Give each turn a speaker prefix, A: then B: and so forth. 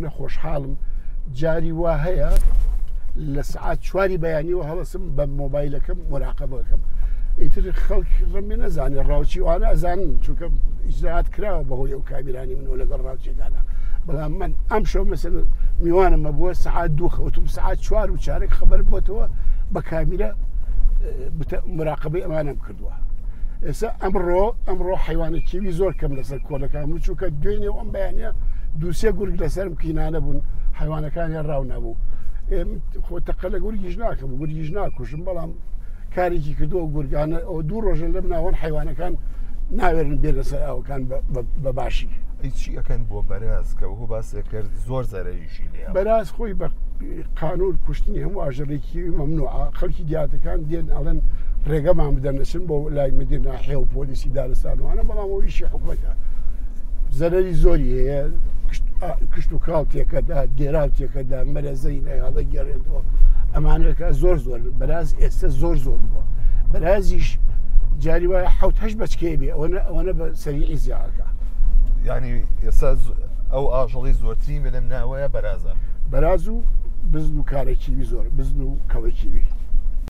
A: ئەوەنە خۆشحاڵم جاری وا هەیە لە سعات چواری بەیانیەوە هەڵسم بە مۆبایلەکەم مراقبەکەم ئیتر خەڵک ڕەمێ نەزانێت ڕاوچی وانە ئەزانن چونکە ئیجرات کراوە بەهۆی ئەو کامیرانی منەوە لەگەڵ ڕاوچیەکانە بەڵام من ئەم شەو مەسەن میوانم مەبووە سعات دوو خەوتم سعات چوار و چارێک خبر بۆتەوە بە کامیرە مراقبەی ئەمانم کردووە ئێستا ئەمڕۆ ئەمڕۆ حیوانە کێوی زۆر کەم لەسەر کۆلەکان بوو چونکە دوێنێ و ئەم بەیانە دووسێ گورگ لەسەرم کینانە بوون حیوانەکانیان ڕاو نەبوو خۆ تەقە لە گورگیش ناکەم گورگیش ناکوژم بەڵام کارێکی کردووە گورگانە ئەو دوو ڕۆژە لەم ناوەن حیوانەکان ناوێرن بێنە سەر ئاوەکان بە باشی.
B: ئەی چی ئەکەن بۆ بەراز کە وەکو باسێ کرد زۆر زەرەریشی لێ
A: بەراز خۆی بە قانون کوشتنی هەموو ئاژەڵێکی مەمنوعە خەڵکی دیاتەکان دێن ئەڵێن ڕێگەمان بدەن نەچن بۆ لای مدیر ناحیە و پۆلیسی دارستانوانە بەڵام ئەو ئیشی حکومەتە زەرەری زۆری هەیە کشت و کاڵ تێکەدا دێراو تێکەدا مەرەزەی نەیاڵە گەڕێتەوە ئەمانەکە زۆر زۆر بەراز ئێستا زۆر زۆر بووە بەرازیش جاری وایە حوت هەش بەچکەیە بێ ئەوەنە ئەوەنە بە سەریعی زیاکە
B: ینی ئێستا ئەو ئاژەڵی زۆرترین بەلەم ناوەیە بەرازە
A: بەراز و بزن و کارەکیوی زۆر بزن و کەڵەکیوی.